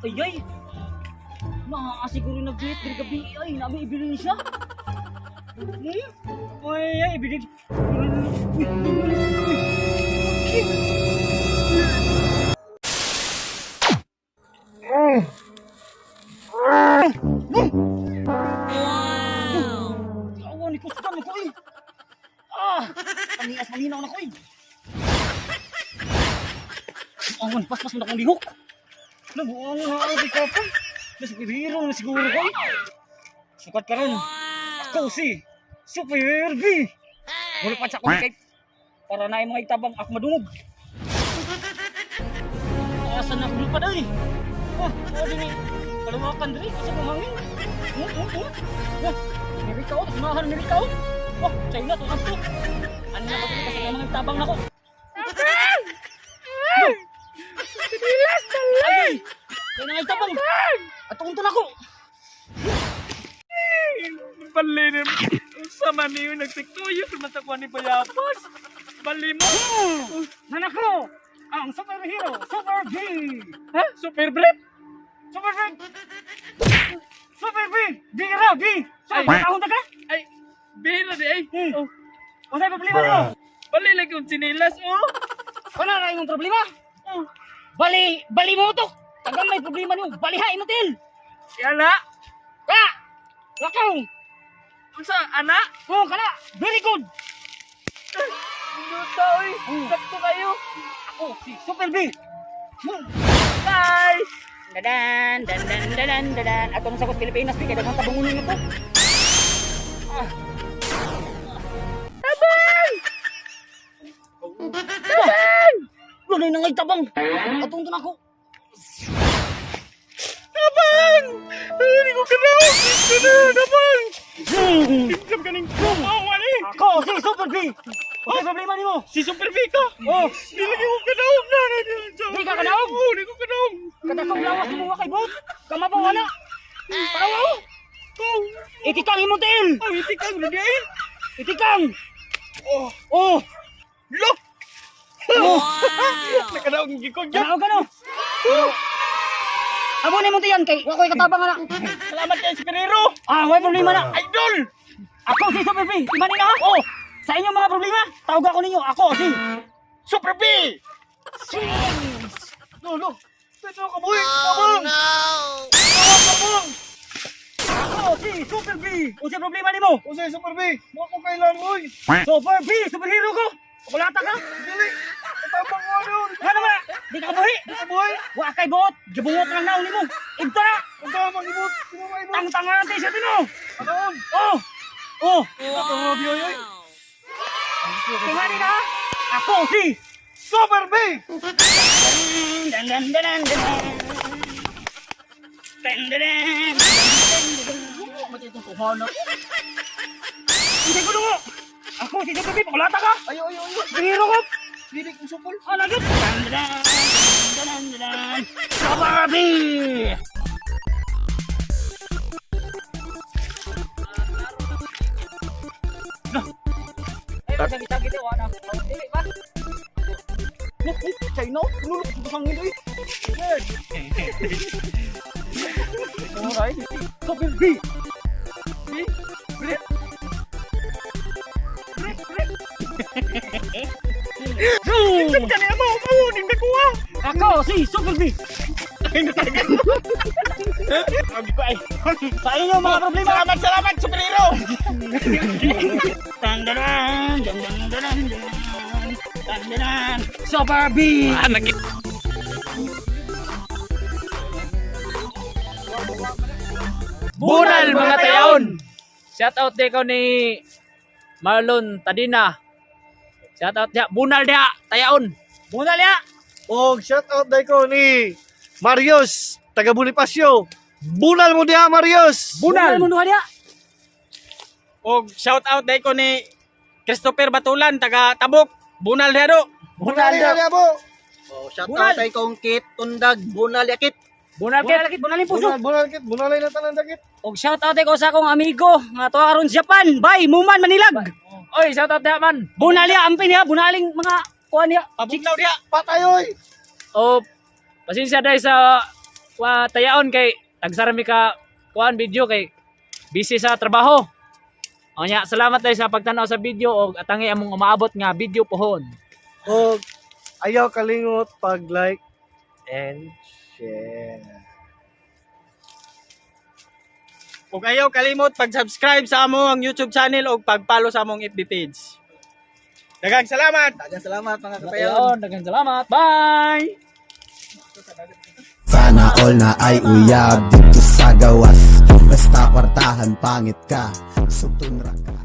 Ay ay. Naa siguro nag-date diri gabi ay nami ebidensya. Ay ay ebidensya. Uy, uy, uy. Wow! Awa ni kustan ko eh. Ah, panias malinaw na ko eh. Angon, paspas mo na akong lihok. Nabuangon na ako kay Papa. Nasupiriro na siguro ko eh. Sukat ka ron. Ako si Super B. Wala pa sa akong kay para na yung mga itabang ako madungog. Asa na ako lupad ay. Oh, oh, dini. Kalawakan diri sa hangin. Oh, oh, oh. Oh, Amerika oh, sumahan Amerika oh. Oh, China to kanto. Ano na ba kasi mga itabang nako? Pinilas bali! Ay! Kaya nga itabang. Atong unta nako. Bali ni unsa man niyo nagsiktuyo sa mata ko ni Bayapas. Bali mo. Nanako! Ang superhero, Super B! Ha? Super brief? Super B! Super B! B ra, B! Ay, Ay. kahon ta ka? Ay, bihira di ay. Oh, Unsay problema nimo? bali lagi kong sinilas oh. Wala na imong problema. Oh, Bali, bali mo to. Tagang may problema nimo, baliha inutil. Yana, Ka! Lakaw! unsa ana? Oh, kana! Very good! Minuta oy. Sakto kayo. Ako si Super B! Bye. Dadan, dan dan dadan dadan. Ato na sa kos Pilipinas, bi kay daghang tabungunin nito. Ah. Tabang! Tabang! Wala na ngay tabang. Atong to nako. Tabang! Ay, ko kanaw. Tabang! Kinsa kaning kumawa ni? Ako si Super B. Unsay problema nimo? Si Super B ka? Oh, Di lagi ko kanaog na. Di ka kanaog? Oo, di ko kanaog. kadakong lawas nimo wa kay bot. Kamabaw ana. Paraw. Oh, Itikang imong tiil. ay, itikang na di ay. Itikang. Oh, Oh. look! Oh. Nakanaog ang gikog yan. Kanaog ka no. Amo ni imong tiyan kay wa koy katabang ana. Salamat kay Superhero. Ah, way problema na. Idol! Ako si Super B. Iba nila ha? Oh. Sa inyong mga problema, tawag ako ninyo. Ako si Super B! No, no. Pwede ka buhi! Tabang! Tabang! Tabang! Ako si Super B. Unsay problema nimo? Unsay Super B? Mo ko kailan oy. Super B, superhero ko. Kulata ka? Dili. Tabang mo ano? Nga naman, di ka kabuhi. Di ka buhi. Wa kay buot, gibungot lang naon nimo. Ibta na. Unsa man ibot? Sino man ibot? Tangtanga ang t-shirt nimo. Anoon? Oh. Oh, Wow. Oy oy. tingani na. Ako si Super B! Dan dan dan dan dan. Dan dan dan. Mati itong kuhana. Unsay ko dungo? Ako si Super B, pakulata ka. Ayo ayo ayo. Superhero ko. Dili kong supol. Oh, nagit. Dan dan dan dan dan. Super B. Ay, masagi-sagi ito, wala. Dili ba? Look, ay, China. Lulok sa busangin oy. Alright. Super B. B. Brip. Brip, brip. Zoom! Kani mo mo ning nakuha. Ako si Super B. Ay natagan. Sabi ko ay. Sa inyo mga problema. Salamat, salamat, superhero. Dan dan dan dan dan dan dan dan dan. Super B. Ah, nag Bunal mga tayaon! Shout out ko ni Marlon Tadina. Shout out diha, Bunal diha, tayaon. Bunal ya. Og shout out dai ko ni Marius taga Bonifacio. Bunal mo diha Marius. Bunal. Bunal mo duha diha. Og shout out dai ko ni Christopher Batulan taga Tabuk. Bunal diha do. Bunal diha bo. Oh, shout Bunal. out ay kong Kit Tundag, Bunal Yakit. Bunal kit. Bunal kit, bunal yung puso. Bunal bunal kit bunal na tanan dakit. Og shout out ko sa akong amigo nga tuwa karon sa Japan. Bye, Muman Manilag. Oy, shout out diha man. Bunal ya, ampin ya, bunaling mga kuan ya. Pabugnaw diha. Patay oy. O pasensya dai sa wa tayaon kay tagsara mi ka kuan video kay busy sa trabaho. O nya, salamat dahil sa pagtanaw sa video og atangi among umaabot nga video pohon. Og ayaw kalingot pag like and share. Ug ayaw kalimot pag-subscribe sa among YouTube channel ug pag-follow sa among FB page. Daghang salamat. Daghang salamat, mga katayon. Tayaon, daghang salamat. Bye. Sana all na ay uyab dito sa gawas. Basta kwartahan, pangit ka, sugton ra ka.